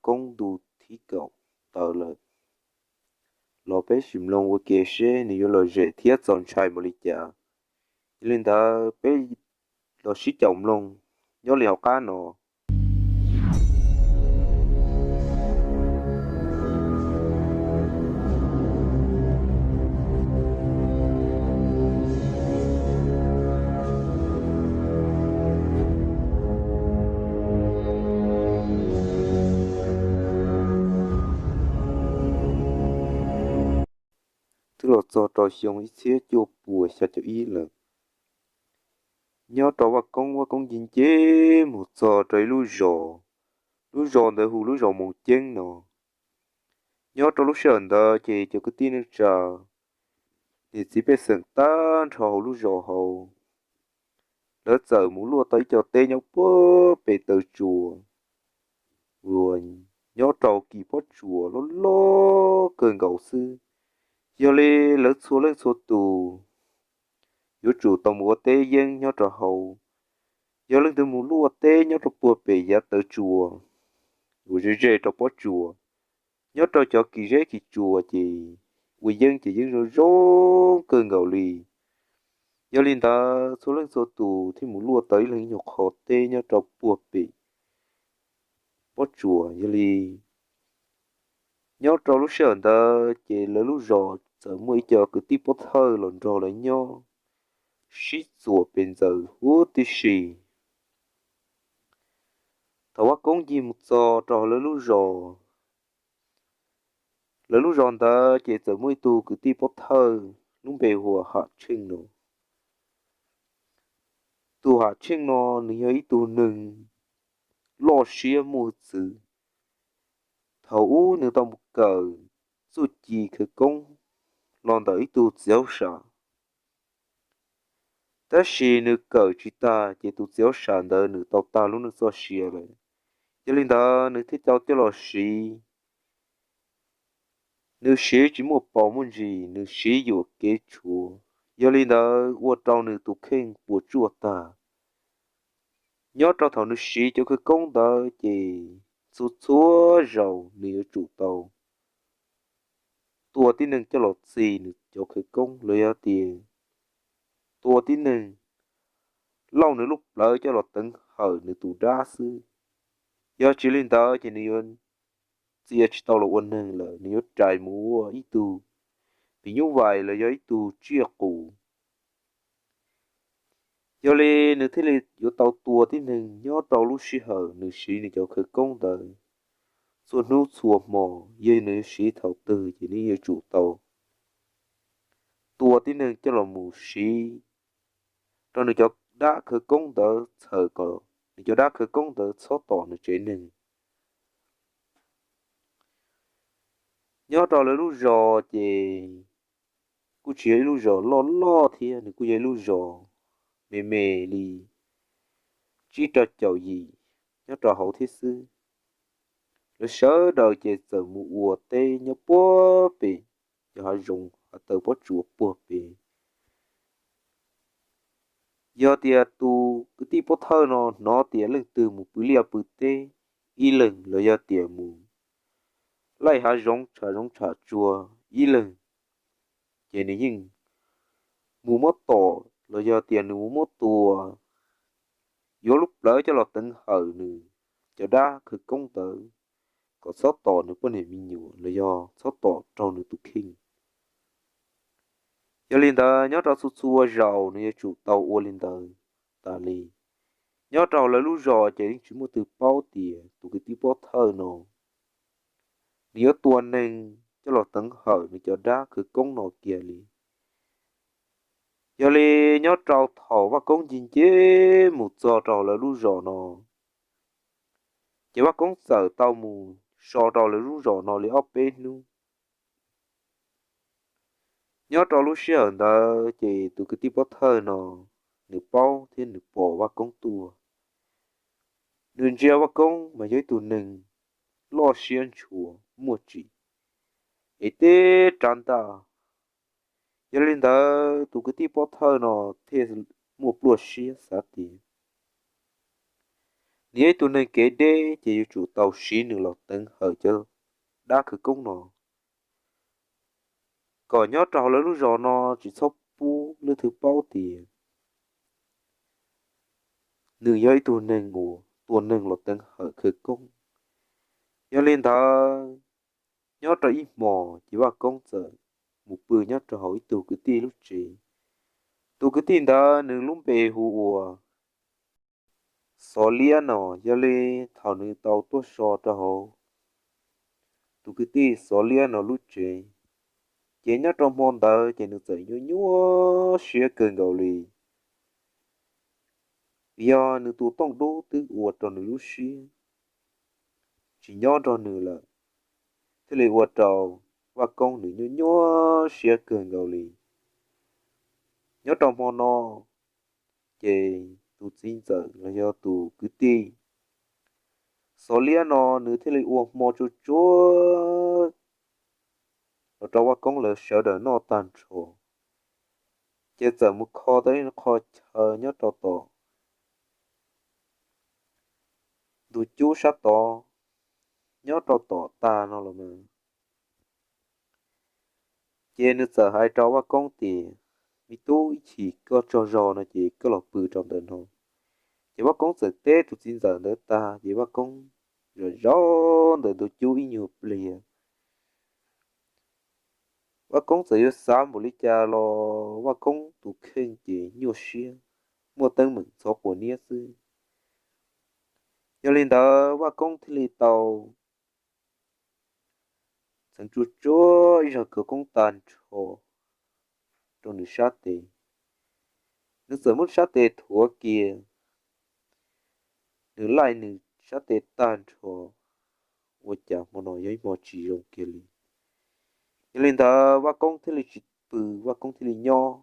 koob ntu thib kaum ntawd lawm. Los peb sim mloog ua ke seb nws yuav lom zem thiab txaus ntshai npaum li cas. Yog li ntawd peb los sib caum mloog nyob li hauv qab no. Twb los txog rau xyoo ib txhiab cuaj puas xya caum ib lawm. Nyob rau Vaj Koob, Vaj Koob nce nce mus txog rau ib lub zos, lub zos ntawd hu lub zos Moos Ceeb no. Nyob rau lub sij hawm ntawd ces cov kwv tij neej tsa, niam txiv pej xeem tag nrho hauv lub zos hauv, lawv txawm mus luaj tau ib co teb nyob puag pem taw tsuas uas nyob rau kis pob tsuas loj loj kawg nkaus xwb. Yog li lawv txhua leej txhua tus yuav tsum tau mus ua teb yeeb nyob rau hauv. Yog leej twg mus luaj teb nyob rau puag pem yav taw tsuas uas ze ze rau pob tsuas, nyob rau cov kis zeb kis tsuas ces ua yeeb ces yeeb zoo zoo kawg nkaus li. Yog li ntawd txhua leej txhua tus thiaj mus luaj tau ib leeg ib nyuag qho teb nyob rau puag pem pob tsuas. Yog li nyob rau lub sij hawm ntawd ces lawv lub zos txawm muaj ib co kwv tij pov thawj los nrog lawv nyob sib txuas pes ntxaws huv tib si. Thaum Vaj Koob ncig mus txog rau lawv lub zos, lawv lub zos ntawd ces txawm muaj ib tug kwv tij pov thawj lub npe hu ua Ham Tsheej no. Tus Ham Tsheej no nws yog ib tug neeg loj siab muaj hwj txwv. Thaum ub nws tau mus kawm txuj ci khawv koob los ntawm ib tug txiv hauj sam, tab sis nws kawm tsis tag ces tus txiv hauj sam ntawd nws tau tag lub neej txoj sia lawm. Yog li ntawd nws thiaj tau coj los siv. Nws siv tsis muaj paus muaj ntsis, nws siv yuam kev tshuav. Yog li ntawd ua rau nws tus kheej puas tsuaj tag. Nyob rau thaum nws siv cov khawv koob ntawd ces txhua txhua zaus nws yuav tsum tau tua tib neeg coj los txi nws cov khawv koob los yog tias tua tib neeg lauj nws lub plawv coj los teev hawm nws tus dab xwb. Yog tsis li ntawd ces nws yuav txia tsis tau los ua neeg lawm, nws yuav rais mus ua ib tug phim nyuj vais los yog ib tug tsiaj qus. Yog li nws thiaj li yuav tau tua tib neeg nyob rau lub sij hawm nws siv nws cov khawv koob ntawd. Txhua hnub txhua hmo, yog nws siv thaum twg ces nws yuav tsum tau tua tib neeg coj los mus siv rau nws cov dab khawv koob ntawd txhawm kom nws cov dab khawv koob ntawd txhob tom nws tsev neeg. Nyob rau lawv lub zos ces kuj tsis yog ib lub zos loj loj thiab, nws kuj yog ib lub zos me me li tsib rau caum yim nyob rau hauv thiab xwb. Lawv sawv daws ces txawm mus ua teb nyob puag pem cov hav zoov hav taw pob tsuas puag pem. Yog tias tus kwv tij pov thawj no hnov tias leej twg mus pw liaj pw teb ib leeg los yog tias mus laij hav zoov tsham zoov tsham tsuag ib leeg, ces nws yeej mus muab tom los yog tias nws mus muab tua, yuav lub plawv coj los teev hawm nws cov dab khawv koob ntawd kom txhob tom nws poj niam me nyuam los yog txhob tom raug nws tus kheej. Yog li ntawd nyob rau txhua txhua zaus nws yuav tsum tau ua li ntawd tas li. Nyob rau lawv lub zos ces yeej tsis muaj twg paub tias tus kwv tij pov thawj no nws yuav tua neeg coj los teev hawm nws cov dab khawv koob no kiag li. Yog li nyob rau thaum Vaj Koob nce nce mus txog rau lawv lub zos no, ces Vaj Koob txawm tau mus so rau lawv lub zos no li ob peb hnub. Nyob rau lub sij hawm ntawd ces tus kwv tij pov thawj no nws paub thiab nws pom Vaj Koob tuaj. Nws ntsia Vaj Koob mas yog ib tug neeg loj siab ntshua muaj tsim es teb rab ntaj. Yog li ntawd tus kwv tij pov thawj no thiaj muaj pluaj siab xav tias Nws yog ib tug neeg kev deb ces yuav tsum tau siv nws los teev hawm cov dab khawv koob no, kom nyob rau hauv lawv lub zos no tsis txhob pub leej twg paub tias nws yog ib tug neeg uas tua neeg los teev hawm khawv koob. Yog li ntawd, nyob rau ib hmos ces Vaj Koob txawm mus pw nyob rau hauv ib tug kwv tij lub tsev. Tus kwv tij ntawd nws lub npe hu ua Xov Liab no. Yog li thaum nws tau tuaj so rau hauv tus kwv tij Xov Liab no lub tsev, ces nyob rau hmo ntawd ces nws txawm nyuaj nyuaj siab kawg nkaus li. Yog nws tus tooj dub twb ua rau nws lub siab tsis nyob nrog nws lawm, thiaj li ua rau Vaj Koob nws nyuaj nyuaj siab kawg nkaus li. Nyob rau hmo no, ces tus txiv ntxawm los yog tus kwv tij Xov Liab no nws thiaj li ua hmo tsuag tsuag los rau Vaj Koob lawv sawv daws noj tag nrho, ces txawm mus kho tau ib qho chaw nyob rau tom ntug cub sab tod, nyob rau tom tag no los mas. Ces nws txawm hais rau Vaj Koob tias, Me tub, ib chim koj tsaug zog no ces koj los pw rau ntawm no. Ces Vaj Koob txawm teb tus txiv ntxawm ntawd tag ces Vaj Koob zom zaws ntawm ntug cub ib nyuag pliag. Vaj Koob txawm yuav xav npaum li cas los Vaj Koob tus kheej ces nyuaj siab, muaj teeb meem ntxhov quas niab xwb. Yog li ntawd Vaj Koob thiaj li tau txheev tsuag tsuag ib zag khawv koob tag nrho rau nws sab tes. Nws txawm muab sab tes thuav kiag, nws laij nws sab tes tag nrho, ua cas hmo no yog ib hmo tsis zoo kiag li. Yog li ntawd Vaj Koob thiaj li tsis pw, Vaj Koob thiaj li nyob.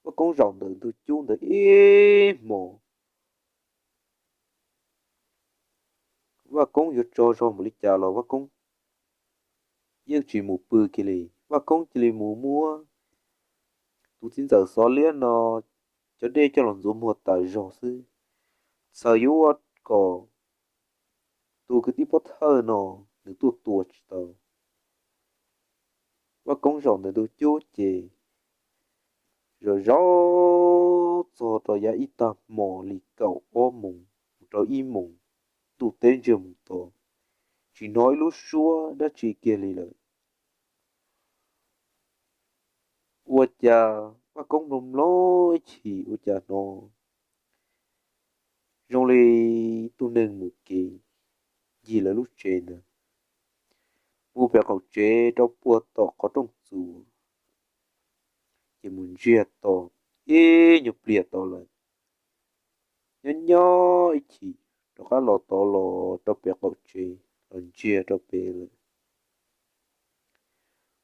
Vaj Koob zaum ntawm ntug cub ntawd ib hmos, Vaj Koob yuav tsaug zog npaum li cas los Vaj Koob yeej tsis mus pw kiag li. Vaj Koob cia li mus muab tus txiv ntxawm Xov Liab no cov dej coj los ntxuav muag tas zog xwb. Txawm yuav ua kom tus kwv tij pov thawj no nws tuaj tua tsis tau. Vaj Koob zaum ntawm ntug cub ces zom zaws txog rau yav ib tag hmo li kaum ob moos mus rau ib moos, ntuj teb ntsiag mus to, tsis hnov ib lub suab dab tsi kiag li lawm. Ua cas Vaj Koob mloog mloog ib chim ua cas hnov zoo li tus neeg mus kev ncig lawv lub tsev ntawd, mus pem qaum tsev rau puag tom qhov rooj txuas, ces mus ntsiag to ib nyuag pliag tod lawm. Nyob nyob ib chim rov qab los tod los rau pem qaum tsev los ntsiag rau pem lawm.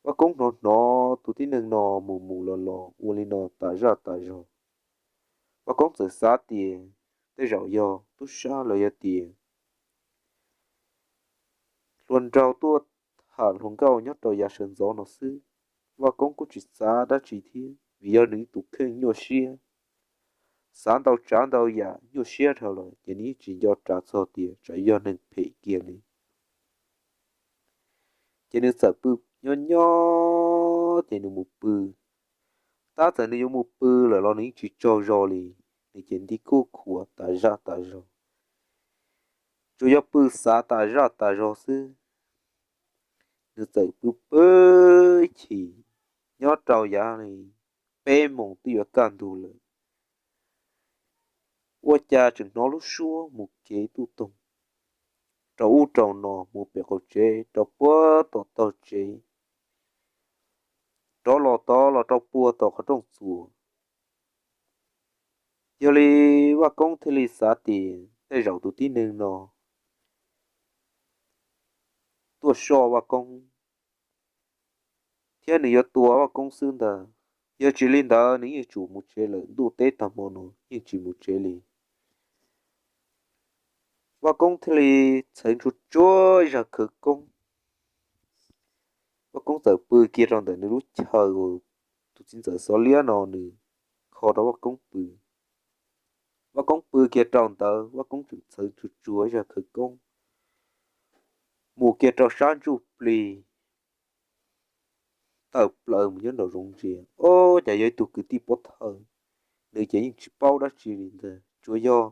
Vaj Koob hnov hnov tus tib neeg no mus mus los los ua li no tas zaj tas zog. Vaj Koob txawm xav tias tej zaum yog tub sab los yog tias hluas nraug tuaj tham hluas nkauj nyob rau yav sawv ntxov no xwb. Vaj Koob kuj tsis xav dab tsi thiab vim yog nws ib tus kheej nyuaj siab, xav ntau tsav ntau yam nyuaj siab dhau lawm ces nws yeej tsis nco ras txog tias tsam yog neeg phem kiag li. Ces nws txawm pw nyob nyob ces nws mus pw. Tab txawm nws yuav mus pw lawm los nws yeej tsis tsaug zog li, nws ces nti kuj khuav tas zaj tas zog, tsuas yog pw xav tas zaj tas zog xwb. Nws txawm pw pw ib chim, nyob rau yav li peb moos twb yuav kaj ntug lawm, ua cas tseem hnov lub suab mus kev tuj toog rau ub rau no mus pem qaum tsev rau puag tom tog tsev, rov los tod los rau puag tom qhov rooj txuas. Yog li Vaj Koob thiaj li xav tias tej zaum tus tib neeg no tuaj soj Vaj Koob thiab nws yuav tua Vaj Koob xwb ntag. Yog tsis li ntawd nws yeej tsum mus tsev lawm, ntuj teb tag hmo no yeej tsis mus tsev li. Vaj Koob thiaj li txheev tsuag tsuag ib zag khawv koob, Vaj Koob txawm pw kiag rau ntawm nws lub chaw uas tus txiv ntxawm Xov Liab no nws kho rau Vaj Koob pw. Vaj Koob pw kiag rau ntawd, Vaj Koob tseem txhawv tsuag tsuag ib zaj khawv koob mus kiag rau sab ntsuj plig tawm plaws mus nyob nraum zoov ntsia, ob, cas yog ib tug kwv tij pov thawj, nws ces yeej tsis paub dab tsi li ntag, tsuas yog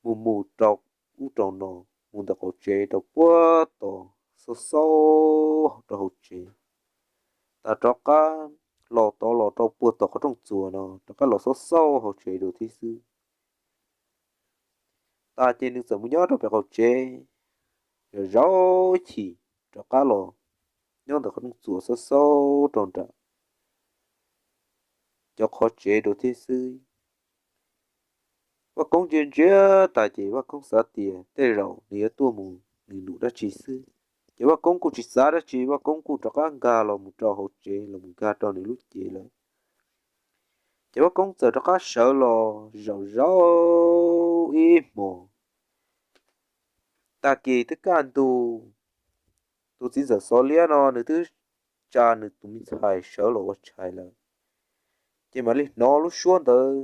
mus mus rau ub rau no, mus ntawm qaum tsev rau puag tom, xauj xauj rau hauv tsev, tas rov qab los tod los rau puag tom qhov rooj txuas no, rov qab los xauj xauj hauv tsev dua thiab xwb. Tas ces nws txawm mus nyob rau pem qaum tsev, zaum zaum chim rov qab los nyob ntawm qhov rooj txuas xauj xauj rau nram cov qhov tsev dua thiab xwb. Vaj Koob ntsia ntsia tas ces Vaj Koob xav tias tej zaum nws yuav tuaj mus nws num dab tsi xwb. Ces Vaj Koob kuj tsis xav dab tsi, Vaj Koob kuj rov qab nkag los mus rau hauv tsev los mus nkag rau nws lub cev lawm. Ces Vaj Koob txawm rov qab sawv los zaum zaum ib hmos. Tag kis twb kaj ntug, tus txiv ntxawm Xov Liab no nws twb tsa nws tus me ntxhais sawv los ua tshais lawm. Ces mam li hnov lub suab ntawd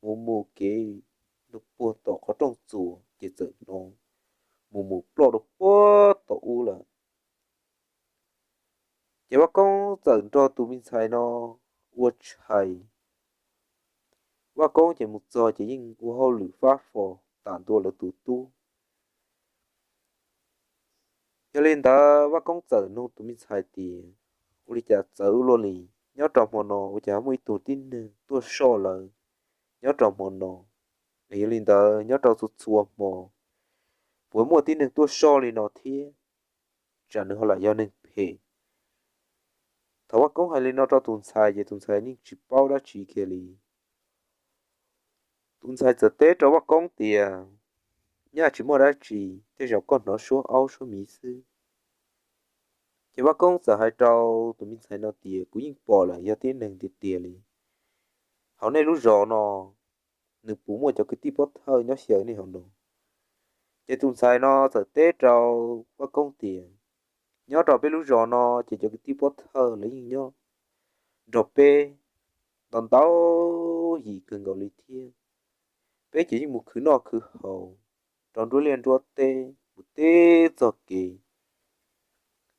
mus mus kev rau puag tom qhov rooj txuas, ces txawm hnov mus mus ploj rau puag tom ub lawm. Ces Vaj Koob txawm nrog tus me ntxhais no ua tshais. Vaj Koob ces mus txog ces yeej ua hauj lwm fab fo tam ntua lawv tus tub. Yog li ntawd Vaj Koob txawm nug tus me ntxhais tias, ua li cas txawv ua luaj li, nyob rau hmo no ua cas ho muaj ib tug tib neeg tuaj soj lawv nyob rau hmo no? Yog li ntawd nyob rau txhua txhua hmo puas muaj tib neeg tuaj soj li no thiab? Tsam nws ho lam yog neeg phem. Thaum Vaj Koob hais li no rau tus ntxhais ces tus ntxhais yeej tsis paub dab tsi kiag li. Tus ntxhais txawm teb rau Vaj Koob tias, nyaj tsis muaj dab tsi, tej zaum koj hnov suab aub suab miv xwb. Ces Vaj Koob txawm hais rau tus me ntxhais no tias, kuv yeej pom lawm yog tib neeg tiag tiag li. Hauv nej lub zos no nws puas muaj cov kwv tij pov thawj nyob xyaw nej hauv no? Ces tus ntxhais no txawm teb rau Vaj Koob tias, nyob rau peb lub zos no ces cov kwv tij pov thawj lawv yeej nyob nrog peb ntau ntau yim kawg nkaus li thiab. Peb ces yeej mus khwv noj khwv haus rau nruab liaj nruab teb mus teb txog kev.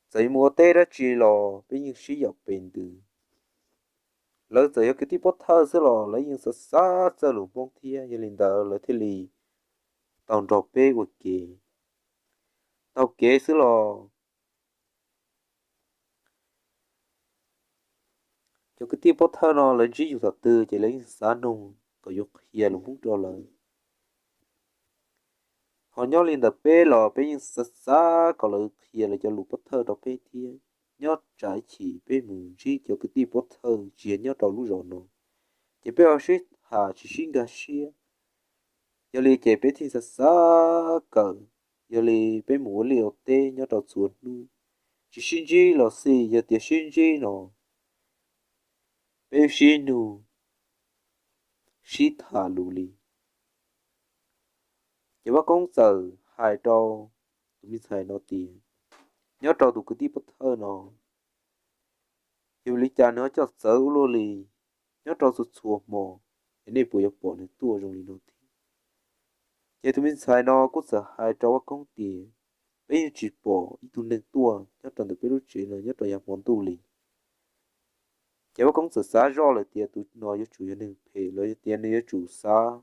Txawm yuav mus ua teb dab tsi los peb yeej sib yaum pes ntws. Lawv txawm yog kwv tij pov thawj xwb los lawv yeej xav xav txawj lus Hmoob thiab, yog li ntawd lawv thiaj li tau nrog peb ua ke. Taug kev xwb los cov kwv tij pov thawj no lawv ntsib yus thaum twg ces lawv yeej xav nug kom yus qhia lus Hmoob rau lawv. Ho nyob li ntawm peb los peb yeej xav xav kom lawv qhia lawv cov lus pov thawj rau peb thiab. Nyob tsam ib chim peb mus ntsib cov kwv tij pov thawj tsis yog nyob rau lub zos no, ces peb ho sib tham tsis sib nkag siab. Yog li ces peb thiaj xav xav kawm. Yog li peb mus ua liaj ua teb nyob rau txhua hnub, tsis sib ntsib los xij, yog tias sib ntsib no peb sib nug sib tham lus li. Ces Vaj Koob txawm hais rau tus me ntxhais no tias, nyob rau tus kwv tij pov thawj no, yog li cas nws ho coj txawv ua luaj li, nyob rau txhua txhua hmo es nej puas yuav pom nws tuaj zoo li no thiab? Ces tus me ntxhais no kuj txawm hais rau Vaj Koob tias, peb yeej tsis pom ib tug neeg tuaj nyob rau ntawm peb lub tsev no nyob rau yav hmo ntuj li. Ces Vaj Koob txawm xav zoj lawm tias tus no yuav tsum yog neeg phem los yog tias nws yuav tsum xav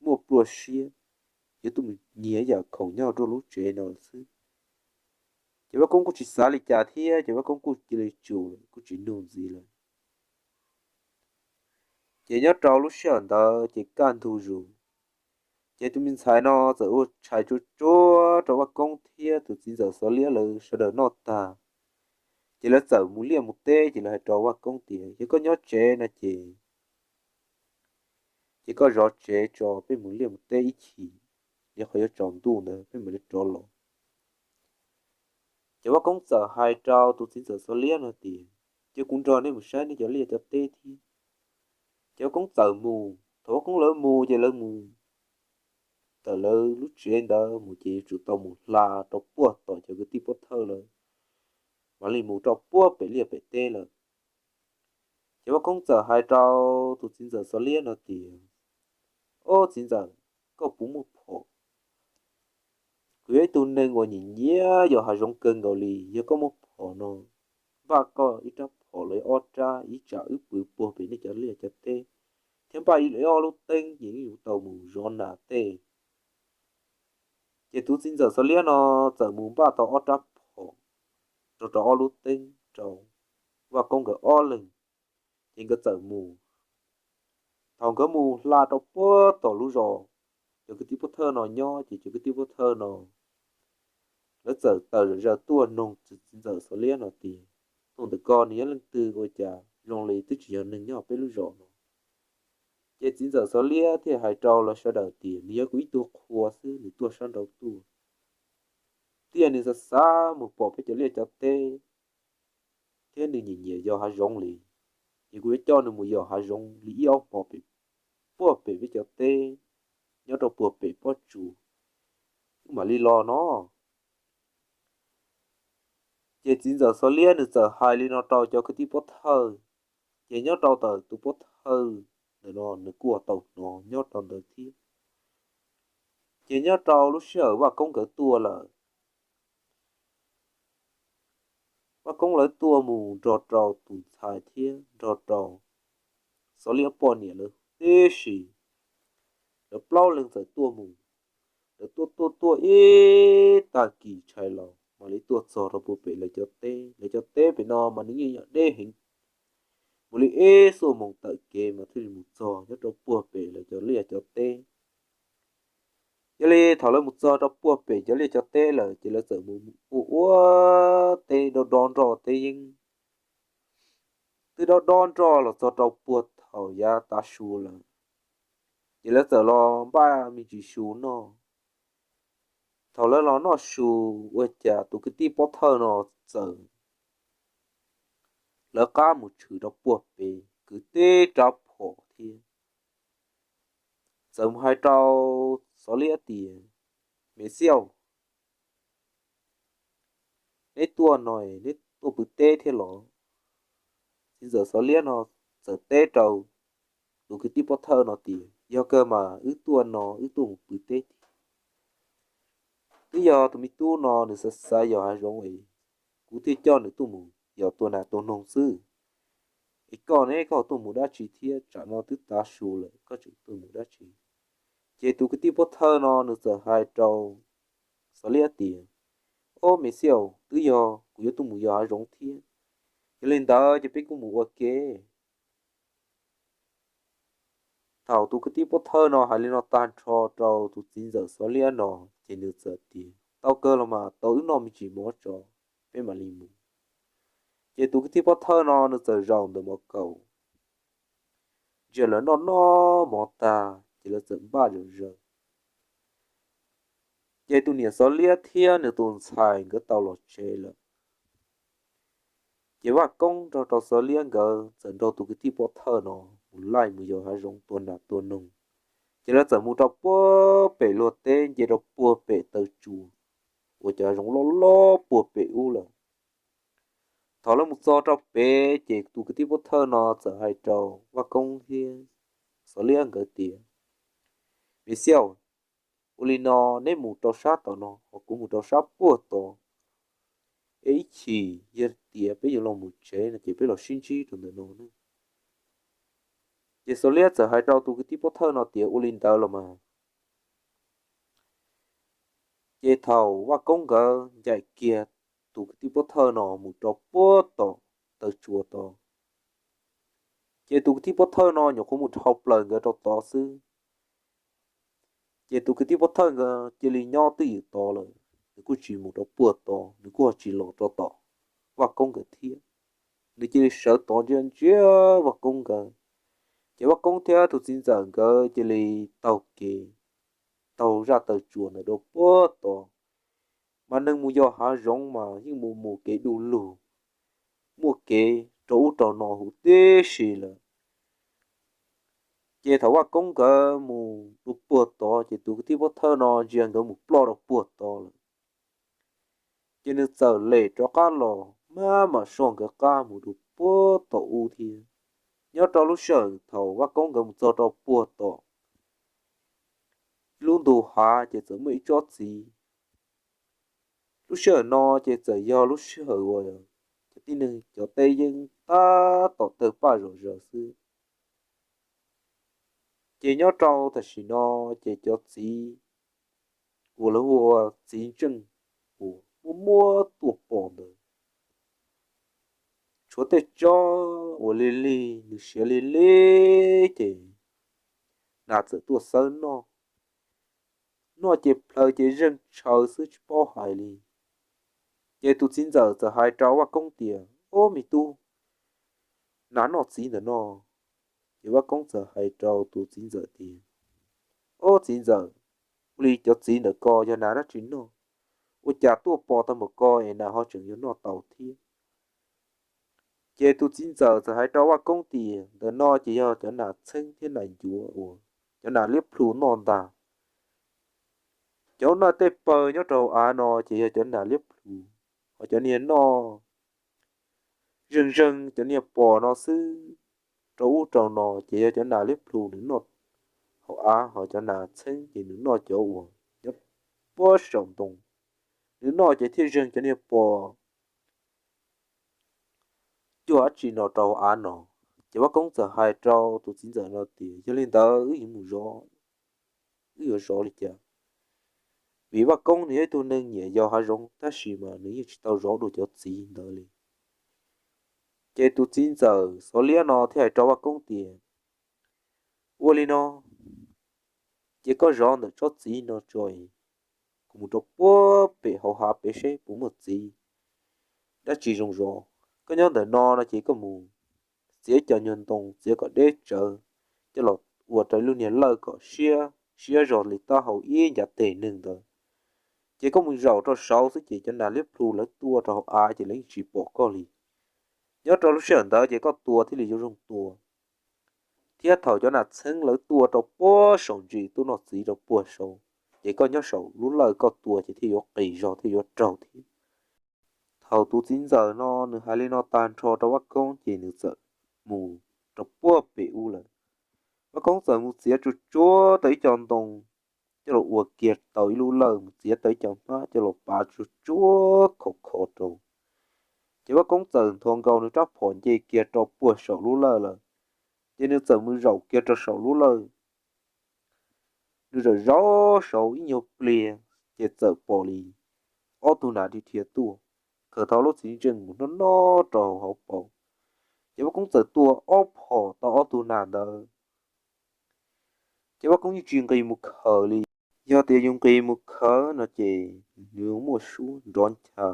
muaj plua siab, yuav tuaj mus nyiag yam khoom nyob rau lub tsev no xwb. Ces Vaj Koob kuj tsis xav li cas thiab, ces Vaj Koob kuj cia li tsum kuj tsis nug ntxiv lawm. Ces nyob rau lub sij hawm ntawd ces kaj ntug zus, ces tus me ntxhais no txawm ua tshais tsuag tsuag rau Vaj Koob thiab tus txiv ntxawm Xov Liab lawv sawv daws noj tag, ces lawv txawm mus liaj mus teb. Ces lawv hais rau Vaj Koob tias, yog koj nyob tsev no ces, ces koj zov tsev tso, peb mus liaj mus teb ib chim, yog qhov yuav tsaus ntuj ntawd peb mam li rov los. Ces Vaj Koob txawm hais rau tus txiv ntxawm Xov Liab no tias, ces kuv nrog nej mus saib nej cov liaj cov teb thiab. Ces Vaj Koob txawm mus. Thaum Vaj Koob lawv mus ces lawv mus tawm lawv lub tsev ntawd mus ces yuav tsum tau mus hla rau puag tom cov kwv tij pov thawj lawv mam li mus rau puag pem liaj pem teb lawm. Ces Vaj Koob txawm hais rau tus txiv ntxawm Xov Liab no tias, Ob txiv ntxawm, koj puas muaj phom? Kuv yog ib tug neeg uas nyiam nyiam yos hav zoov kawg nkaus li, yog koj muaj phom no, npaj koj ib rab phom los ob rab, ib tsam wb pw puag pem nej cov liaj cov teb, thiab npaj ib ob lub teeb ces wb yuav tau mus zov nas tej. Ces tus txiv ntxawm Xov Liab no txawm mus npaj tau ob rab phom, rau rau ob lub teeb rau Vaj Koob nkawd ob leeg, ces nkawd txawm mus. Thaum nkawd mus hla rau puag tom lub zos cov kwv tij pov thawj no nyob, ces cov kwv tij pov thawj no lawv txawm tawm zom zaws tuaj noog txiv ntxawm Xov Liab no tias, tuaj ntawm ko nws yog leej twg ua cas zoo li twb tsis yog neeg nyob peb lub zos no? Ces txiv ntxawm Xov Liab thiaj hais rau lawv sawv daws tias, nws yog kuv ib tug qhua xwb, nws tuaj sab nraud tuaj, twb yog nws xav xav mus pom peb cov liaj cov teb, thiab nws nyiam nyiam yos hav zoov li, ces kuv yuav coj nws mus yos hav zoov li ib ob hmo pem, puag pem peb cov teb, nyob rau puag pem pob tsuas, wb mam li los no. Ces txiv ntxawm Xov Liab nws txawm hais li no rau cov kwv tij pov thawj, ces nyob rau ntawm tus pov thawj ntawm no nws kuj tau hnov nyob rau ntawd thiab. Ces nyob rau lub sij hawm Vaj Koob nkawd tuaj lawm, Vaj Koob lawv tuaj mus nrog rau tus ntxhais thiab nrog rau Xov Liab poj niam lawv tib si, lawv plaub leeg txawm tuaj mus. Lawv tuaj tuaj tuaj ib tag kis tshais los mam li tuaj txog rau puag pem lawv cov teb. Lawv cov teb pem no mas nws yeej yog deb heev, mus li ib xuab moos taw kev mas thiaj li mus txog nyob rau puag pem lawv cov liaj cov teb. Yog li thaum lawv mus txog rau puag pem cov liaj cov teb lawm ces lawv txawm mus ua ua teb dob dob nroj teb yeeb. Twb dob dob nroj los txog rau puag thaum yav tav su lawm, ces lawv txawm los npaj me ntsis su noj. Thaum lawv los noj su, ua cas tus kwv tij pov thawj no txawm lawv qab mus tshwm rau puag pem kwv tib rab phom thiab txawm mus hais rau Xov Liab tias, me xiauj, neb tuaj no neb tuaj pw teb thiab los? Txiv ntxawm Xov Liab no txawm teb rau tus kwv tij pov thawj no tias, yog kawg mas wb tuaj no wb tuaj mus pw teb tiag. Twb yog tus me tub no nws xav xav yos hav zoov es kuv thiaj coj nws tuaj mus yos tua nas tua noog xwb. Es koj ne, koj tuaj mus dab tsi thiab? Tsam no twb tav su lawm koj tseem tuaj mus dab tsi? Ces tus kwv tij pov thawj no nws txawm hais rau Xov Liab tias, ob, me xiauj, twb yog kuv yuav tuaj mus yos hav zoov thiab, yog li ntawd ces peb kuj mus ua ke. Thaum tus kwv tij pov thawj no hais li no tag nrho rau tus txiv ntxawm Xov Liab no, ces nws txawm tias, tau kawg los mas, tau wb noj me ntsis mov tso, peb mam li mus. Ces tus kwv tij pov thawj no nws txawm zaum ntawm mov kaus, ntsia lawv noj noj mov tag ces lawv txawm npaj zom zaws. Ces tus niam Xov Liab thiab nws tus ntxhais nkawd tau los tsev lawm. Ces Vaj Koob nrog rau Xov Liab nkawd txawm nrog tus kwv tij pov thawj no mus laij mus yos hav zoov tua nas tua noog. Ces lawv txawm mus rau puag pem luag teb nce rau puag pem taw tsua uas cov hav zoov loj loj puag pem ub lawm. Thaum lawv mus txog rau pem ces tus kwv tij pov thawj no txawm hais rau Vaj Koob thiab Xov Liab nkawd tias, me xiauj, ua li no, neb mus rau sab tom no ho kuv mus rau sab puag tod, es ib chim yog tias peb yuav los mus tsev no ces peb los sib ntsib rau ntawm no. Ces Xov Liab txawm hais rau tus kwv tij pov thawj no tias, ua li ntawd los mas. Ces thaum Vaj Koob nkawd ncaim kiag tus kwv tij pov thawj no mus rau puag tom taw tsua tod, ces tus kwv tij pov thawj no nyuam qhuav mus dhau plaws nkawd rau tod xwb. Ces tus kwv tij pov thawj nkawd cia li nyob twj ywm tod lawm, nws kuj tsis mus rau puag tod, nws kuj ho tsis los rau tom Vaj Koob nkawd thiab. Nws cia li sawv tod ntsia ntsia Vaj Koob nkawd. Ces Vaj Koob thiab tus txiv ntxawm nkawd cia li taug kev, taug zaj taw tsua ntawd rau puag tod. Mas neeg mus yos hav zoov mas yeej mus mus kev du lug, muaj kev rau ub rau no huv tib si lawm. Ces thaum Vaj Koob nkawd mus rau puag tod ces tus kwv tij pov thawj no ntsia nkawd mus ploj rau puag tod lawm. Ces nws txawm lem rov qab los maj mam soj nkawd qab mus rau puag tom ub thiab. Nyob rau lub sij hawm thaum Vaj Koob nkawd mus txog rau puag tom lub ntu hav ces txawm muaj ib tsob txiv. Lub sij hawm no ces txawm yog lub sij hawm uas cov tib neeg cov teb yeej tab tom tawg paj zom zaws xwb. Ces nyob rau tam sim no ces cov txiv uas lawv hu ua txiv ntseej uas muaj muab tuaj pom ntawd, tshuav tej tsob uas lig lig, nws siav lig lig ces nas txawm tuaj xawb noj. Noj ces plhaws ces zeeg tshaw xwb tsis paub hais li. Ces tus txiv ntxawm txawm hais rau Vaj Koob tias, Ob, me tub, nas noj txiv ntawm no. Ces Vaj Koob txawm hais rau tus txiv ntxawm tias, Ob, txiv ntxawm, ua li cov txiv ntawm ko yog nas dab tsi noj? Ua cas tuaj pom tau npaum ko es nas ho tseem yuav noj tau thiab? Ces tus txiv ntxawm txawm hais rau Vaj Koob tias, Ntawm no ces yog cov nas txheeb thiab nas ncuav uas cov nas liab plhu noj ntag. Cov noj tej pawg nyob rau hauv av no ces yog cov nas liab plhu, ho cov niag noj zeeg zeeg cov niag pos no xwb rau ub rau no ces yog cov nas liab plhu nws noj hauv av, ho cov nas txheeb ces nws noj cov uas nyob puag saum ntoo. Nws noj ces thiaj zeeg cov niag pos cuag dab tsi no rau hauv av no. Ces Vaj Koob txawm hais rau tus txiv ntxawm no tias, Yog li ntawd wb yuav mus zov, wb yuav zov li cas? Vim Vaj Koob nws yog ib tug neeg nyiam yos hav zoov tab sis mas nws yeej tsis tau zov dua cov txiv ntawd li. Ces tus txiv ntxawm xov liab no thiaj hais rau Vaj Koob tias, Ua li no, cia koj zov ntawm tsob txiv no tso, kuv mus rau puag pem hauv hav pem seb puas muaj txiv dab tsi zoo zov. Koj nyob ntawm no no ces koj mus txiav cov nyuag ntoo, txiav kom deb tsawv, coj los ua rau lub niag lawj kom siab siab zog li taub hau ib ncav tes neeg ntawd. Ces koj mus zaum rau saud xwb ces cov nas liab plhu lawv tuaj rau hauv av ces lawv yeej tsis pom koj li. Nyob rau lub sij hawm ntawd ces koj tua thiaj li yuav zoo tua. Thiab thaum cov nas txheeb lawv tuaj rau puag saum ntsis tuaj noj txiv rau puag saud, ces koj nyob saum lub lawj koj tua ces thiaj yuav qis zog thiaj yuav raug thiab. Thaum tus txiv ntxawm no nws hais li no tag nrho rau Vaj Koob ces nws txawm mus rau puag pem ub lawm. Vaj Koob txawm mus txiav tsuag tsuag tau ib co ntoo coj los ua kiag tau ib lub lawj, mus txiav tau ib co hmab coj los pav tsuag tsuag khov kho rau. Ces Vaj Koob txawm nthuav nkaus nws rab phom nce kiag rau puag saum lub lawj lawm. Ces nws txawm mus zaum kiag rau saum lub lawj. Nws zaum zaum saud ib nyuag pliag, ces txawm pom li ob tug nas dhia dhia tuaj, khaws tau lub txiv ntseej mus noj noj rau hauv paus. Ces Vaj Koob txawm tua ob phom tau ob tug nas ntawd. Ces Vaj Koob yeej tsis nqis mus khaws li. Yog tias yus nqis mus khaws no ces nws muaj suab nrov ncha.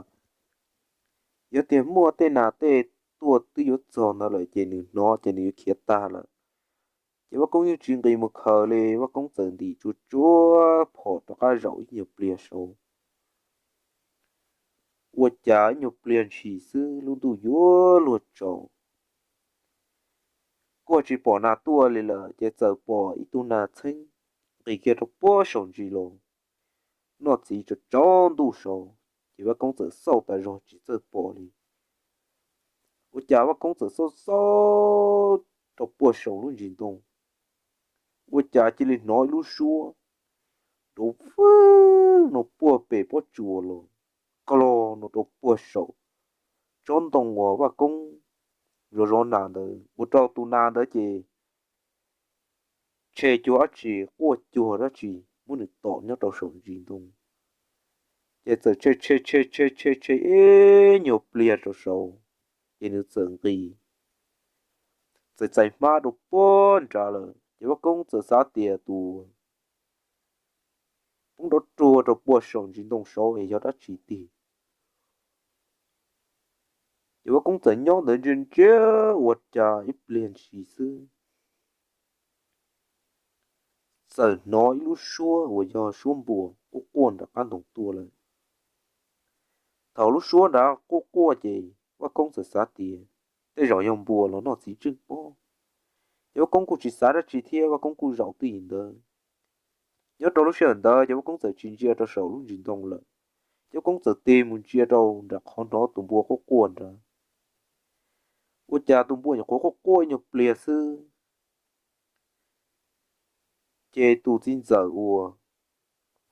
Yog tias muaj tej nas tej tuaj twb yuav txog ntawd lawm ces nws hnov ces nws yuav khiav tag lawm. Ces Vaj Koob yeej tsis nqis mus khaws li, Vaj Koob txawm ntim tsuag tsuag phom rov qab zaum ib nyuag pliag saud. Ua cas ib nyuag pliag ntshis xwb lub ntuj yuav luag tsaus, kuj tsis pom nas tuaj li lawm, ces txawm pom ib tug nas txheeb nqis kiag rau puag saum ntsis los noj txiv tsaus tsaus ntuj saud. Ces Vaj Koob txawm xauj tas zog tsis txawj pom li. Ua cas Vaj Koob txawm xauj xauj rau puag saum lub ntsis ntoo, ua cas cia li hnov ib lub suab nrov vwg no puag pem pob tsuas los, koj los no rau puag saum tsob ntoo uas Vaj Koob zov zov nas ntawd, ua rau tus nas ntawd ces tshe cuag dab tsi, quaj cuag dab tsi muab nws tom nyob rau saum ntsis ntoo. Ces txawm tshe tshe tshe tshe tshe tshe ib nyuag pliag rau saud, ces nws txawm nqis, txawm txais hmab rau puag nrad lawm. Ces Vaj Koob txawm xav tias tus poob nrov ruag rau puag saum ntsis ntoo saud es yog dab tsi tiag. Ces Vaj Koob txawm nyob ntawd ntsia ntsia ua cas ib pliag ntshis xwb, txawm hnov ib lub suab uas yog suab npua quaj quaj nram qab ntoo tuaj lawm. Thaum lub suab nrad quaj quaj ces Vaj Koob txawm xav tias tej zaum yog npua los noj txiv tseej pob. Ces Vaj Koob kuj tsis xav dab tsi thiab, Vaj Koob kuj zaum twj ywm ntawd. Nyob rau lub sij hawm ntawd ces Vaj Koob txawm tsis ntsia rau saum lub ntsis ntoo lawm, ces Vaj Koob txawm tig mus ntsia rau nram qhov hnov tus npua quaj quaj nrad. Ua cas tus npua nyuam qhuav quaj quaj ib nyuag pliag xwb, ces tus txiv ntxawm uas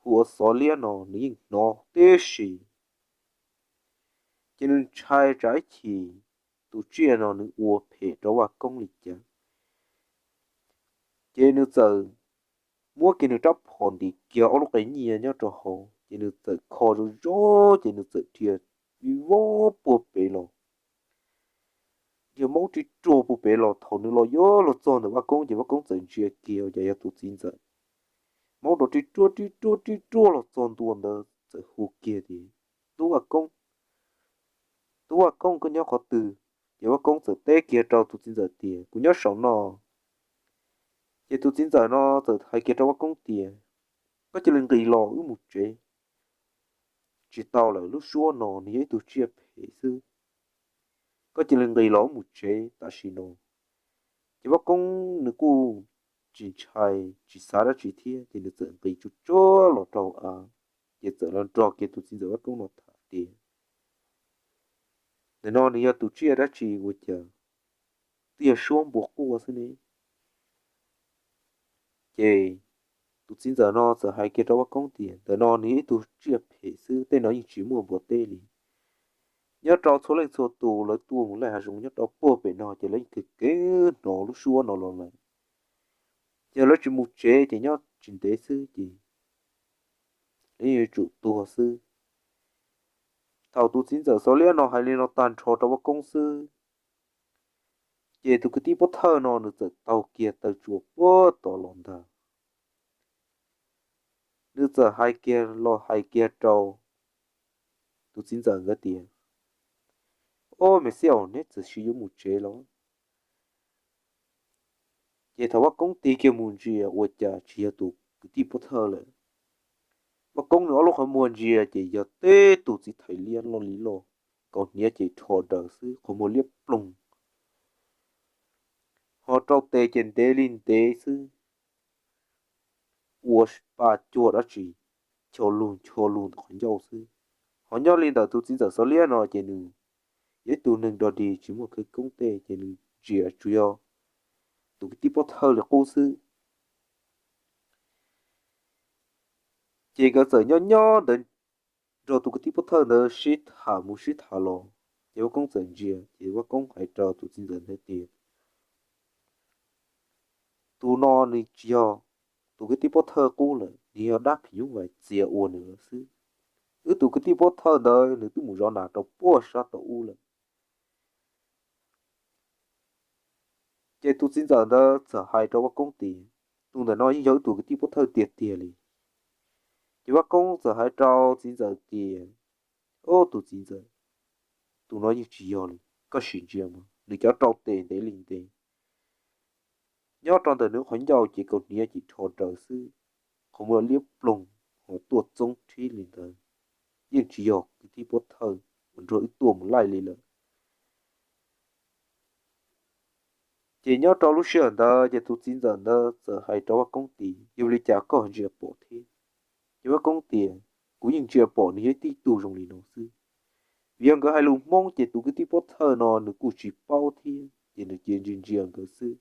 hu ua Xov Liab no nws yeej hnov tib si. Ces nws ntshai tsam ib chim tus tsiaj no nws ua phem rau Vaj Koob li cas, ces nws txawm muab kiag nws rab phom ntim kiag ob lub qe nyiaj nyob rau hauv, ces nws txawm kho zoo zoo, ces nws txawm dhia vij voog puag pem los. Dhia maub rij ruag puag pem los, thaum nws los yuav luag txog ntawm Vaj Koob ces Vaj Koob txawm ntsia kiag cas yog tus txiv ntxawm. Maub rau rij ruag rij ruag rij ruag los txog ntua ntawd txawm hu kiag tias, Tub Vaj Koob, tub Vaj Koob, koj nyob qhov twg? Ces Vaj Koob txawm teb kiag rau tus txiv ntxawm tias, Kuv nyob saum no. Ces tus txiv ntxawm no txawm hais kiag rau Vaj Koob tias, Koj cia li nqis los wb mus tsev. Tsis tau lawm, lub suab no nws yog ib tug tsiaj phem xwb. Koj cia li nqis los wb mus tsev tam sim no. Ces Vaj Koob nws kuj tsis ntshai tsis xav dab tsi thiab, ces nws txawm nqis tsuag tsuag los rau av, ces txawm los nrog kiag tus txiv ntxawm Vaj Koob no tham tias, Ntawm no nws yog tus tsiaj dab tsi ua cas twb yog suab npua quaj xwb ne? Ces tus txiv ntxawm no txawm hais kiag rau Vaj Koob tias, Ntawm no nws yog ib tug tsiaj phem xwb, tej no yeej tsis muaj npua teb li. Nyob rau txhua leej txhua tus lawv tuaj mus laij hav zoov nyob rau puag pem no ces lawv yeej kawg kev hnov lub suab no los lawm. Ces lawv tsis mus tsev ces nyob tsis ntev xwb ces lawv yeej yuav tsum tuag xwb. Thaum tus txiv ntxawm Xov Liab no hais li no tag nrho rau Vaj Koob xwb, ces tus kwv tij pov thawj no nws txawm taug kiag taw tsua puag tod los ntag. Nws txawm hais kiag los hais kiag rau tus txiv ntxawm nkawd tias, Ob, me xib aw, neb txawm sis yuav mus tsev los? Ces thaum Vaj Koob tig kiag mus ntsia ua cas tsis yog tus kwv tij pov thawj lawm. Vaj Koob nws ob lub qhov muag ntsia ces yog tib tug txiv thais liab loj li loj, kaus hniav ces rho daws xwb, qhov muag liab ploog, ho rau tes ces ntev li ntev xwb, ua pa cuag dab tsi, ncho lug ncho lug ntawm qhov ncauj xwb. Ho nyob li ntawm tus txiv ntxawm Xov Liab no ces nws yog ib tug neeg dog dig tsis muaj khawv koob tej, ces nws ntsia tsuas yog tus kwv tij pov thawj li qub xwb. Ces nkawd txawm nyob nyob ntawd nrog tus kwv tij pov thawj ntawd sib tham mus sib tham los, ces Vaj Koob txawm ntsia ces Vaj Koob hais rau tus txiv ntxawm ntawd tias, Tus no nws tsis yog tus kwv tij pov thawj qub lawm, nws yog dab phim nyuj vais txias ua nws lawm xwb. Wb tus kwv tij pov thawj ntawd nws twb mus zov nas rau puag sab tod ub lawm. Ces tus txiv ntxawm ntawd txawm hais rau Vaj Koob tias, Tus ntawm no yeej yog wb tus kwv tij pov thawj tiag tiag li. Ces Vaj Koob txawm hais rau txiv ntxawm tias, Ob, tus txiv ntxawm, tus no yeej tsis yog li, koj sim ntsia mas nws cov rau tes ntev li ntev, nyob rau ntawm nws qhov ncauj ces kaus hniav ces rho daws xwb, qhov muag liab ploog, ho tuaj txoob rhib li ntawd, yeej tsis yog kwv tij pov thawj uas nrog wb tuaj mus laij li lawm. Ces nyob rau lub sij hawm ntawd ces tus txiv ntxawm ntawd txawm hais rau Vaj Koob tias, Yog li cas koj ntsia pom thiab? Ces Vaj Koob tias, Kuv yeej ntsia pom nws yog ib tug zoo li no xwb. Vim yog nkawd hais lus Hmoob ces tus kwv tij pov thawj no nws kuj tsis paub thiab, ces nws cia li ntsia nkawd xwb.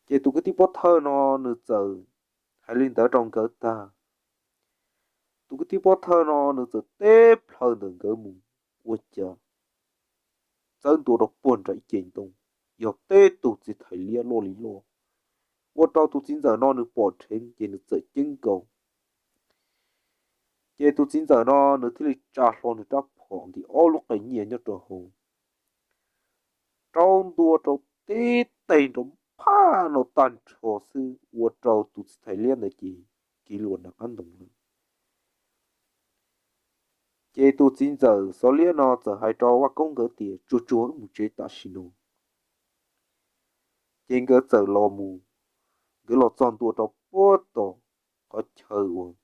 Ces tus kwv tij pov thawj no nws txawm hais li ntawd rau nkawd tag, tus kwv tij pov thawj no nws txawm teb plhaw ntawm nkawd mus, ua cas txawb ntua rau puag nram ib ce ntoo, yog tib tug txiv thais liab loj li loj. Ua rau tus txiv ntxawm no nws pom dheev ces nws txawm ceeb nkaus. Ces tus txiv ntxawm no nws thiaj li tsa hlo nws rab phom ntim ob lub qe nyiaj nyob rau hauv, rau ntua rau tib teg nrov phaj no tag nrho xwb, ua rau tus txiv thais liab ntawd ces kiv luas nram qab ntoo lawm. Ces tus txiv ntxawm Xov Liab no txawm hais rau Vaj Koob nkawd tias, Tsuag tsuag wb mus tsev tam sim no. Ces nkawd txawm los mus, nkawd los txog ntua rau puag tom qhov chaw uas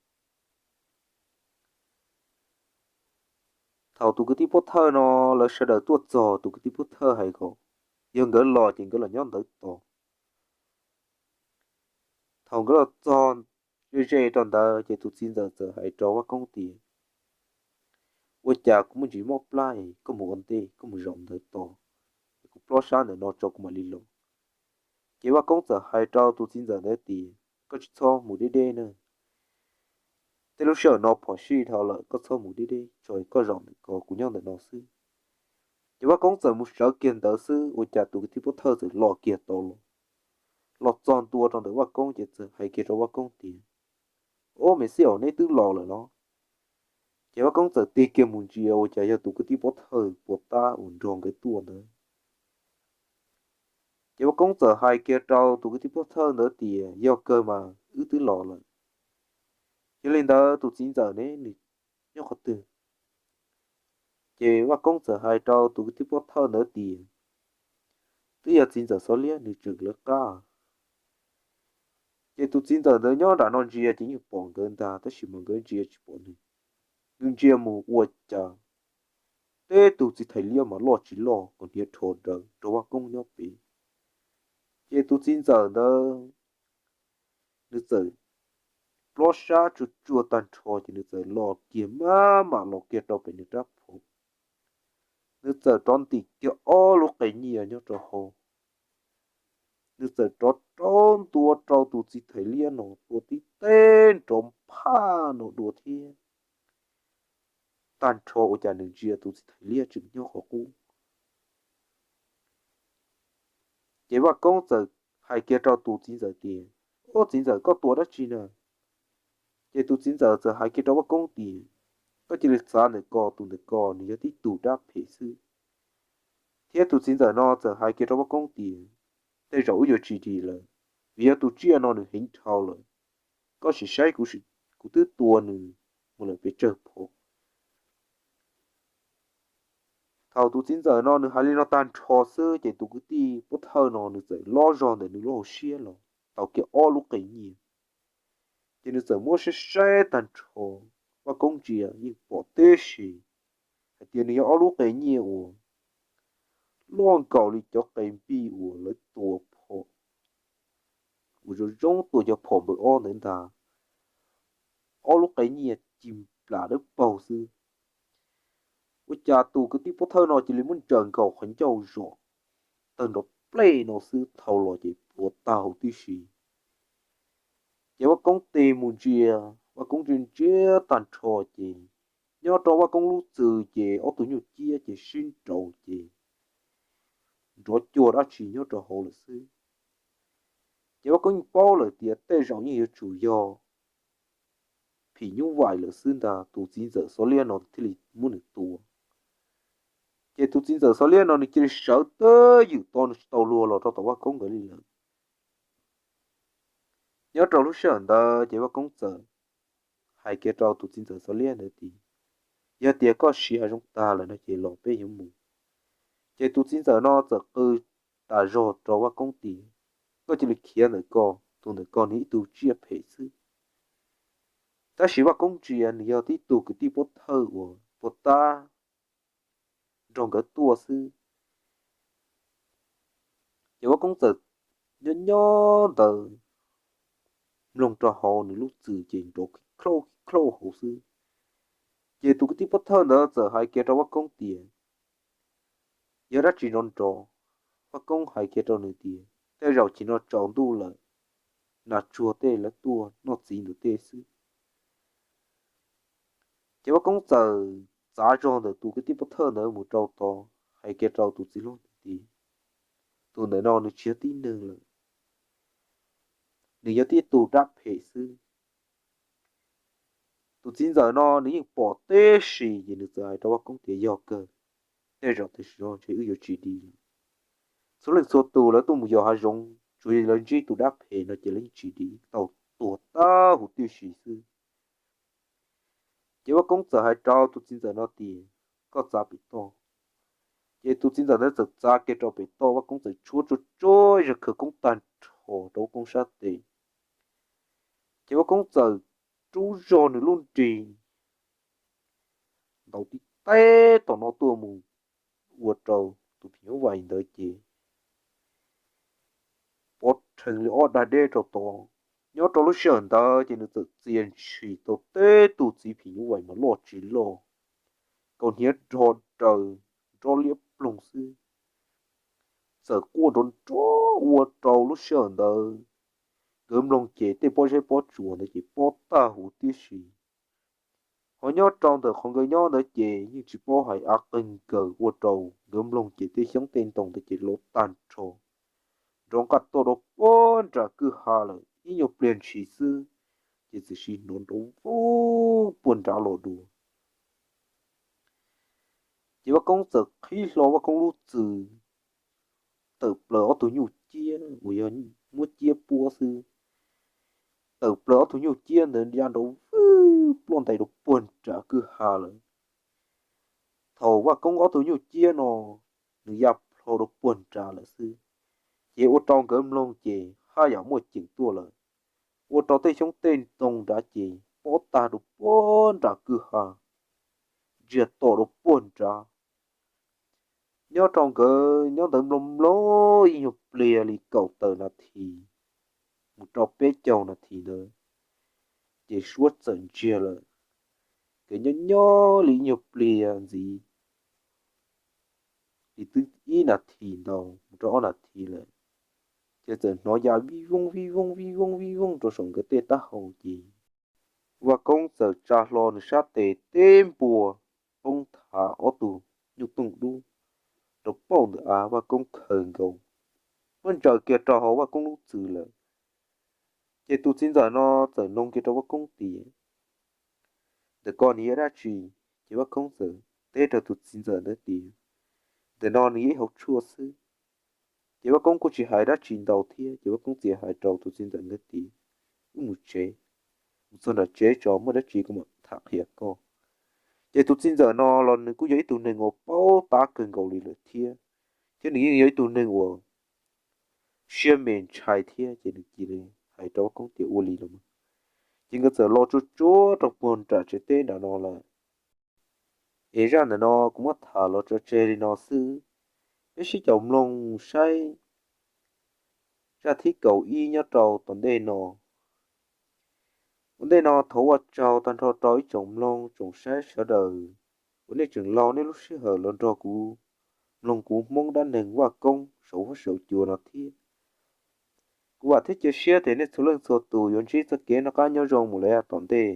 thaum tus kwv tij pov thawj no lawv sawv daws tuaj txog, tus kwv tij pov thawj hais kom yog nkawd los ces nkawd los nyob ntawd tos. Thaum nkawd los txog ze ze rau ntawd ces tus txiv ntxawm txawm hais rau Vaj Koob tias, Ua cas kuv muaj ntsis mob plab es koj mus ua ntej, koj mus zaum ntawd tos, kuv plob sab ntawm no tso kuv mam li los. Ces Vaj Koob txawm hais rau tus txiv ntxawm ntawd tias, koj tsis txhob mus deb deb na. Tej lub sij hawm no phom sij dhau lawm, koj txhob mus deb deb, tso koj zaum ntawm ko, kuv nyob ntawm no xwb. Ces Vaj Koob txawm mus sawv kiag ntawd xwb, ua cas tus kwv tij pov thawj txawm los kiag tau los, los txog ntua rau ntawm Vaj Koob ces txawm hais kiag rau Vaj Koob tias, Ob, me xib aum, neb twb los lawm los? Ces Vaj Koob txawm tig kiag mus ntsia, ua cas yog tus kwv tij pov thawj puas tab uas nrog nkawd tuaj ntawd. Ces Vaj Koob txawm hais kiag rau tus kwv tij pov thawj ntawd tias, Yog kawg mas, wb twb los lawm. Yog li ntawd tus txiv ntxawm ne, nws nyob qhov twg? Ces Vaj Koob txawm hais rau tus kwv tij pov thawj ntawd tias, Twb yog txiv ntxawm Xov Liab nws tseem lawv qab. Ces tus txiv ntxawm ntawd nyob nram no ntsia ces yeej pom nkawd ntag, tab sis mas nkawd ntsia tsis pom nws. Nkawd ntsia mus ua cas teb tug txiv thais liab mas loj tsis loj, kaus hniav rho raws rau Vaj Koob nyob pem. Ces tus txiv ntxawm ntawd nws txawm plob sab tsuag tsuag tag nrho ces nws txawm los kiag maj mam los kiag rau pem nws rab phom. Nws txawm rov ntim kiag ob lub qe nyiaj nyob rau hauv. Nws txawm rov rau ntua rau tus txiv thais liab no tua tib teg nrov phaj no dua thiab. Tag nrho ua cas nws ntsia tus txiv thais liab tseem nyob qhov qub. Ces Vaj Koob txawm hais kiag rau tus txiv ntxawm tias, Ob, txiv ntxawm, koj tua dab tsi na? Ces tus txiv ntxawm txawm hais kiag rau Vaj Koob tias, Koj cia li txav ntawm ko, tus ntawm ko nws yog tib tug dab phem xwb. Thiab tus txiv ntxawm no txawm hais kiag rau Vaj Koob tias, Tej zaum wb yuav tsis dim lawm, vim yog tus tsiaj no nws heev dhau lawm. Koj sim saib kuv, kuv twb tua nws mus lawm pes tsawg phom. Thaum tus txiv ntxawm no nws hais li no tag nrho xwb ces tus kwv tij pov thawj no nws txawm lob zog ntawm nws lub hauv siab los tau kiag ob lub qe nyiaj. Ces nws txawm muab saib saib tag nrho, Vaj Koob ntsia yeej pom tib si hais tias nws yog ob lub qe nyiaj uas loj nkaus li cov qe npij uas lawv tua phom, uas zoo zoo tua cov phom npawg ob ntawd ntag. Ob lub qe nyiaj ci nplas dawb paug xwb. Ua cas tus kwv tij pov thawj no cia li muab ntsaws nkaus qhov ncauj zom, tawg nrov plej no xwb, dhau los ces plhuav tag huv tib si. Ces Vaj Koob tig mus ntsia, Vaj Koob ntsia ntsia tag nrho ces nyob rau Vaj Koob lub txwm ces ob tug nyuj ciab ces sib nraus ces nrov cuag dab tsi nyob rau hauv lawm xwb. Ces Vaj Koob yeej paub lawm tias tej zaum yeej yuav tsum yog phim nyuj vais lawm xwb ntag, tus txiv ntxawm Xov Liab no thiaj li muab nws tua. Ces tus txiv ntxawm Xov Liab no nws cia li sawv twb ywm to, nws tsis tau luag los rau tom Vaj Koob nkawd li lawm. Nyob rau lub sij hawm ntawd ces Vaj Koob txawm hais kiag rau tus txiv ntxawm Xov Liab ntawd tias, Yog tias koj siv hav zoov tag lawm no ces los peb yuav mus. Ces tus txiv ntxawm no txawm qw tas zog rau Vaj Koob tias, Koj cia li khiav ntawm ko, tus ntawm ko nws ib tug tsiaj phem xwb. Tab sis Vaj Koob ntsia nws yog tib tug kwv tij pov thawj uas puas tab nrog nkawd tuaj xwb. Ces Vaj Koob txawm nyob nyob ntawd mloog rau hauv nws lub txwm ces nrov khib khlauj khib khlauj hauv xwb. Ces tus kwv tij pov thawj ntawd txawm hais kiag rau Vaj Koob tias, Yog dab tsi nrov nrov? Vaj Koob hais kiag rau nws tias, Tej zaum chim no tsaus ntuj lawm, nas tsuag tej lawv tuaj noj txiv ntawm tej xwb. Ces Vaj Koob txawm txav zog ntawm tus kwv tij pov thawj ntawd mus rau tod, hais kiag rau tus txiv hlob ntawd tias, Tus ntawm no nws tsis yog tib neeg lawm, nws yog tib tug dab phem xwb. Tus txiv ntxawm no nws yeej pom tib si ces nws txawm hais rau Vaj Koob tias, Yog kawg, tej zaum tam sim no ntshe wb yuav tsis dim lawm. Txhua leej txhua tus lawv tuaj mus yos hav zoov, tsuas yog lawv ntsib tus dab phem no ces lawv yeej tsis dim, tau tuag tag huv tib si xwb. Ces Vaj Koob txawm hais rau tus txiv ntxawm no tias, Koj txav pem toj. Ces tus txiv ntxawm ntawd txawm txav kiag rau pem toj, Vaj Koob txawm tshuab tsuag tsuag zog khawv koob tag nrho rau Vaj Koob sab tes. Ces Vaj Koob txawm rub zog nws lub nrig ntaus tib teg tom no tuaj mus ua rau tus phim nyuj vais ntawd ces pov rhees li ob dag deb rau tod. Nyob rau lub sij hawm ntawd ces nws txawm txia ntshis tau tib tug txiv phim nyuj vais mas loj tsis loj, kaus hniav rho raws nrob liab ploog xwb. Txawm quaj nrov nrov ua rau lub sij hawm ntawd nkawd mloog ces tej pob zeb pob tsuas ntawd ces pob tag huv tib si. Ho nyob rau ntawm qhov nkawd nyob ntawd ces yeej tsis paub hais av qeeg nkaws ua rau nkawd mloog ces tej xyoob tej ntoo ntawd ces lov tag nrho, nrov nqaj tuaj rau puag nram kwj ha lawm. Ib nyuag pliag ntshis xwb ces txawm sim hnov nrov vwg puag nrad los dua. Ces Vaj Koob txawm qhib hlo Vaj Koob lub txwm tawm plaws ob tug nyuj ciab uas yog muab ciab puab xwb, tawm plaws ob tug nyuj ciab ntawd ya nrov vwg ploj ntais rau puag nram kwj ha lawm. Thaum Vaj Koob ob tug nyuj ciab no nws ya plho rau puag nrad lawm xwb, ces ua rau nkawd mloog ces haj yam muaj ceem tuaj lawm, ua rau tej xyoob tej ntoo nrad ces pob tag rau puag nram kwj ha, ntsiag to rau puag nrad. Nyob rau nkawd nyob ntawd mloog mloog ib nyuag pliag li kaum tawm nas this mus rau peb caug nas this ntawd, ces suab txawm ntsiag lawm. Nkawd nyob nyob li ib nyuag pliag ntxiv, li twb ib nas this ntau mus rau ob nas this lawm, ces txawm hnov ya vij vooj vij vooj vij vooj vij vooj rau saum nkawd tej taub hau ces Vaj Koob txawm tsa hlo nws sab tes teb npua poob thav ob tug nyuj tooj dub rau pauj ntawm av. Vaj Koob khaws nkaus, muab ntsaws kiag rau hauv Vaj Koob lub txwm lawm. Ces tus txiv ntxawm no txawm nug kiag rau Vaj Koob tias, ntawm ko nws yog dab tsi? Ces Vaj Koob txawm teb rau tus txiv ntxawm ntawd tias, ntawm no nws yog ib hauv tshuaj xwb. Ces Vaj Koob kuj tsis hais dab tsi ntau thiab, ces Vaj Koob txiav hais rau tus txiv ntxawm ntawd tias, wb mus tsev, mus txog nram tsev tso, muaj dab tsi kuv mam tham qhia koj. Ces tus txiv ntxawm no los nws kuj yog ib tug neeg uas paub tab kawg nkaus li lawm thiab, thiab nws yeej yog ib tug neeg uas siab me ntshai thiab, ces nws cia li hais rau Vaj Koob tias ua li los mas. Ces nkawd txawm los tsuag tsuag rau puag nram tsev teb nram no lawm. Es zaj ntawm no kuv muab tham los tso tseg li no xwb. Peb sib caum mloog saib zaj thib kaum ib nyob rau tom ntej no. Ua ntej no thov ua tsaug tag nrho rau ib tsoom mloog tsoom saib sawv daws uas nej tseem laug nej lub sij hawm los nrog kuv mloog kuv Hmoob dab neeg Vaj Koob saum huab saum cua no thiab. Kuv vam thiab cia siab tias nej txhua leej txhua tus yuav ntsib txoj kev noj qab nyob zoo mus lawm yav tom ntej.